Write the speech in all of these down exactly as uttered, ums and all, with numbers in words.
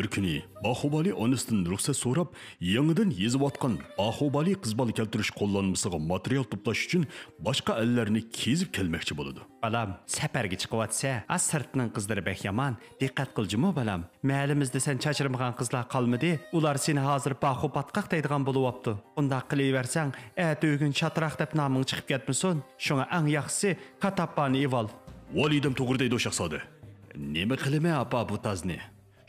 بىر كۈنى باخۇبالى ئانىسىدىن رۇخسەت سوراپ، يېڭىدىن يېزىۋاتقان باخۇبالى قىز بالا كەلتۈرۈش قوللانمىسىغا ماتېرىيال توپلاش ئۈچۈن باشقا ئەللەرنى كېزىپ كەلمەكچى بولىدۇ. بالام، سەپەرگە چىقىۋاتىسە، ئا سىرتنىڭ قىزلىرى بەك يامان. دىققەت قىل جۇمۇ، بالام. مەھەللىمىزدە سەن چاچرىمىغان قىزلار قالمىدى. ئۇلار سېنى ھازىر باخۇ پاتقاق دەيدىغان بولۇۋاپتۇ. ئۇنداق قىلىۋەرسەڭ، ئەتە ئۆگۈن چاتراق دەپ نامىڭ چىقىپ كەتمىسۇن. شۇڭا ئەڭ ياخشىسى، كاتاپپانى ئېۋال. ۋالىدەم توغرا دەيدۇ، شاھزادە. نېمە قىلىمەن، ئاپا، بۇ تازنى؟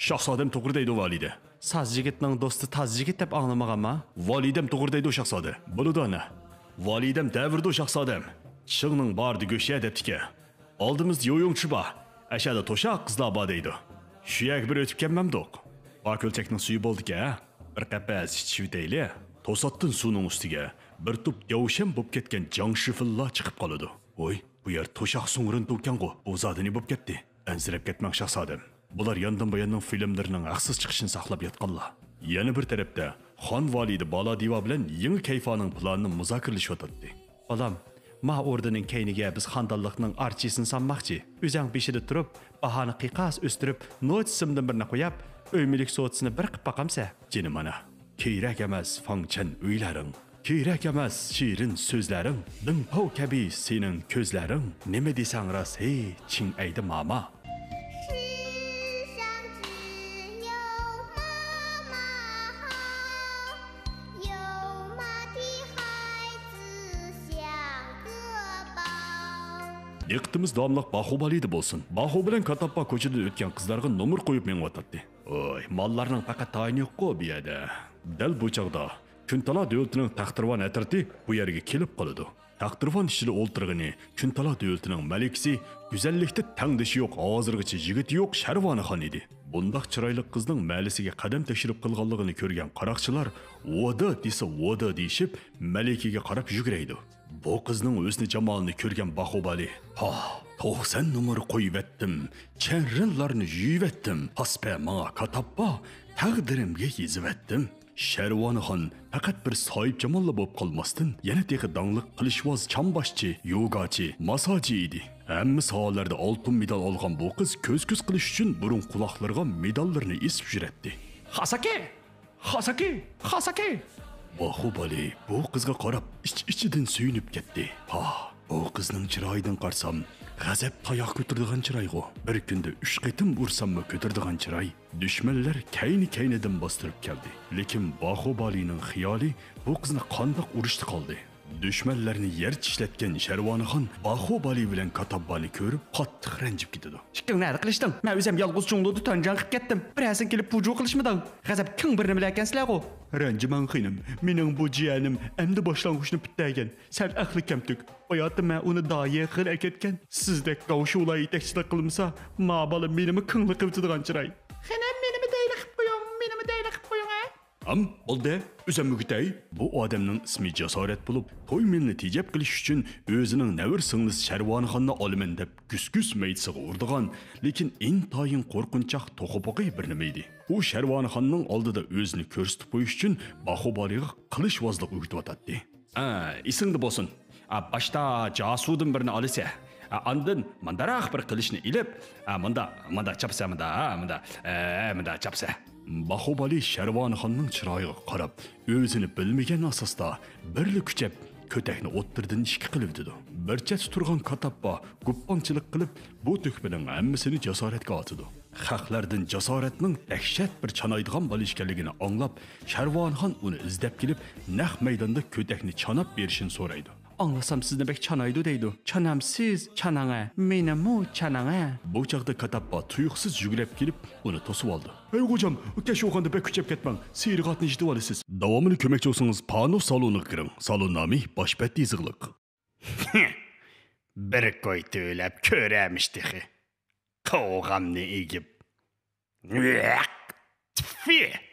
شاھزادەم توغرا دەيدۇ، ۋالىدە. ساز يىگىتنىڭ دوستى تاز يىگىت دەپ ئاڭلىمىغانما؟ ۋالىدەم توغرا دەيدۇ، شاھزادە. بولىدۇ، ئانا. ۋالىدەم دەۋرىدۇ، شاھزادەم. چىڭنىڭ بارىدا گۆش يە دەپتىكەن. ئالدىمىزدا يويۇڭچى بار. ئەشەدە توشاق قىزلار بار دەيدۇ. شۇ يەرگە بىر ئۆتۈپ كەلمەمدۇق؟ بار كۆلچەكنىڭ سۈيى بولدىكەن، ھە؟ بىر قەپەس ئىچىۋېتەيلى. توساتتىن سۇنىڭ ئۈستىگە بىر توپ دەۋشەم بولۇپ كەتكەن جاڭ شىفىنلار چىقىپ قالىدۇ. ۋوي، بۇ يەر توشاق سۇڭىرىنتۇكەنغۇ، بۇ زادى نېمە بولۇپ كەتتى؟ ئەنسىرەپ كەتمەڭ، شاھزادەم. بۇلار ياندىن بۇياننىڭ فىلىملىرىنىڭ ھەقسىز چىقىشىنى ساقلاپ ياتقانلار. يەنە بىر تەرەپتە، خان ۋالىدى بالادىۋا بىلەن يېڭى كەيفانىڭ پىلانىنى مۇزاكىرىلىشىۋاتاتتى. بالام، ما ئوردىنىڭ كەينىگە بىز خاندانلىقنىڭ ئارچىسىنى سانماقچى. ئۆزەڭ بېشىدا تۇرۇپ، باھانى قىيقاس ئۆستۈرۈپ، نوچىسىمدىن بىرنى قوياپ، ئۆي مۈلۈك سودىسىنى بىر قىپ باقامسە؟ جېنىم ئانا، كېرەك ئەمەس فاڭچەن ئۆيلەرىڭ، كېرەك ئەمەس شېرىن سۆزلەرىڭ، دىڭپاۋ كەبى سېنىڭ كۆزلەرىڭ، نېمە دېسەڭ راست، ھېي، چىڭ ئەيدى ماما. 世上只有妈妈好，有妈的孩子像个宝。 دىققىتىمىز داۋاملىق باخۇبالىدا بولسۇن. باخۇ بىلەن كاتاپپا كوچىدىن ئۆتكەن قىزلارغا نومۇر قويۇپ مېڭىۋاتاتتى. ۋوي، ماللارنىڭ پەقەت تايىنى يوققۇ بۇ يەردە. دەل بۇ چاغدا كۈنتالا دۆلىتىنىڭ تەختىرۋان ئەترىتى بۇ يەرگە كېلىپ قالىدۇ. تەختىرۋان ئىچىدە ئولتۇرغىنى كۈنتالا دۆلىتىنىڭ مەلىكىسى، گۈزەللىكتە تەڭدىشى يوق، ھازىرغىچە يىگىتى يوق شەرۋانىخان ئىدى. بۇنداق چىرايلىق قىزنىڭ مەھەللىسىگە قەدەم تەشرىپ قىلغانلىقىنى كۆرگەن قاراقچىلار ۋودا دېسە ۋودا دېيىشىپ، مەلىكىگە قاراپ يۈگرەيدۇ. بۇ قىزنىڭ ھۆسنى جامالىنى كۆرگەن باخۇبالى، ھا، توقسان نومۇر قويۇۋەتتىم، چەررىلارنى يۇيۇۋەتتىم، پاسپە ماڭا كاتاپپا، تەقدىرىمگە يېزىۋەتتىم. شەرۋانىخان پەقەت بىر ساھىبجاماللا بولۇپ قالماستىن، يەنە تېخى داڭلىق قىلىچۋاز، چامباشچى، يوگاچى، ماساجى ئىدى. ھەممە ساھەلەردە ئالتۇن مېدال ئالغان بۇ قىز كۆز-كۆز قىلىش ئۈچۈن بۇرۇن قۇلاقلىرىغا مېداللىرىنى ئېسىپ يۈرەتتى. خاساكى! خاساكى! خاساكى! باخۇبالى بۇ قىزغا قاراپ ئىچ-ئىچىدىن سۆيۈنۈپ كەتتى. پاھ، بۇ قىزنىڭ چىرايىدىن قارىسام، غەزەپ تاياق كۆتۈرىدىغان چىرايغۇ. بىر كۈندە ئۈچ قېتىم ئۇرساممۇ كۆتۈرىدىغان چىراي. دۈشمەنلەر كەينى-كەينىدىن باستۇرۇپ كەلدى. لېكىن باخۇبالىنىڭ خىيالى بۇ قىزنى قانداق ئۇرۇشتا قالدى. دۈشمەنلەرنى يەر چىشلەتكەن شەرۋانىخان باخۇبالى بىلەن كاتاببانى كۆرۈپ قاتتىق رەنجىپ كېتىدۇ. ئىككىڭ نەدە قىلىشتىڭ؟ مەن ئۆزۈم يالغۇز جۇڭلۇدا تۇەنجاڭ قىلىپ كەتتىم. بىرەرسىڭ كېلىپ پۇجۇ قىلىشمىدىڭ؟ غەزەپ كىڭ بىر نېمىلەركەنسىلەرغۇ؟ رەنجىمەڭ خېنىم، مېنىڭ بۇ جىيەنىم ئەمدى باشلانغۇچنى پۈتتۈرگەن. سەل ئەقلى كەمتۈك. باياتىن مەن ئۇنى دايىغا ئەكەتكەن. سىزدەك گاۋشۇلار يېتەكچىلىك قىلمىسا، ما بالا مېنىمۇ كىڭلىق قىلىۋېتىدىغان چىراي. خېنىم، مېنىمۇ دەيلى قىپ قويۇڭ، مېنىمۇ دەيلى قىپ قويۇڭ، ھە؟ ئام، بولدى، ئۆزۈم مۈگۈتەي. بۇ ئادەمنىڭ ئىسمى جاسارەت بولۇپ، توي مېلىنى تېجەپ قىلىش ئۈچۈن ئۆزىنىڭ نەۋرە سىڭلىسى شەرۋانىخاننى ئالىمەن دەپ گۈس-گۈس مەيدىسىغا ئۇرىدىغان، لېكىن ئىنتايىن قورقۇنچاق توخۇپۇقى بىر نېمە ئىدى. ئۇ شەرۋانىخاننىڭ ئالدىدا ئۆزىنى كۆرسىتىپ قويۇش ئۈچۈن باخۇبالىغا قىلىچۋازلىق ئۆگىتىۋاتاتتى. ئا، ئېسىڭدە بولسۇن. ئا، باشتا جاسۇدىن بىرنى ئالىسەن. ئا، ئاندىن مۇنداراق بىر قىلىچنى ئېلىپ، ئا، مۇندا، مۇندا چاپسەن، مۇندا، ئا، مۇندا، ئە، مۇندا چاپسەن. باخۇبالى شەرۋانىخاننىڭ چىرايىغا قاراپ، ئۆزىنى بىلمىگەن ئاساستا بىرلا كۈچەپ، كۆتەكنى ئوتتۇرىدىن ئىككى قىلىۋېتىدۇ. بىر چەتتە تۇرغان كاتاپپا گۇپپاڭچىلىق قىلىپ، بۇ تۆھپىنىڭ ھەممىسىنى جاسارەتكە ئاتىدۇ. خەقلەردىن جاسارەتنىڭ دەھشەت بىر چانايدىغان بالا ئىكەنلىكىنى ئاڭلاپ، شەرۋانىخان ئۇنى ئىزدەپ كېلىپ، نەق مەيداندا كۆتەكنى چاناپ بېرىشىنى سورايدۇ. ئاڭلىسام سىزنى بەك چانايدۇ دەيدۇ. چانامسىز، چاناڭە، مېنىمۇ چاناڭە. بۇ چاغدا كاتاپپا تۇيۇقسىز يۈگرەپ كېلىپ، ئۇنى توسۇۋالدى. ھەي غوجام، ئۇ كەشۇخانىدا بەك كۈچەپ كەتمەڭ، سېرىق ئاتنى يىتىۋالىسىز. داۋامىنى كۆرمەكچى بولسىڭىز، پانۇس سالونىغا كىرىڭ. سالون نامى باش بەت يېزىقلىق. بىر كوي تۆلەپ كۆرەمىش تېخى. قوغامنى ئېگىپ. تىفى!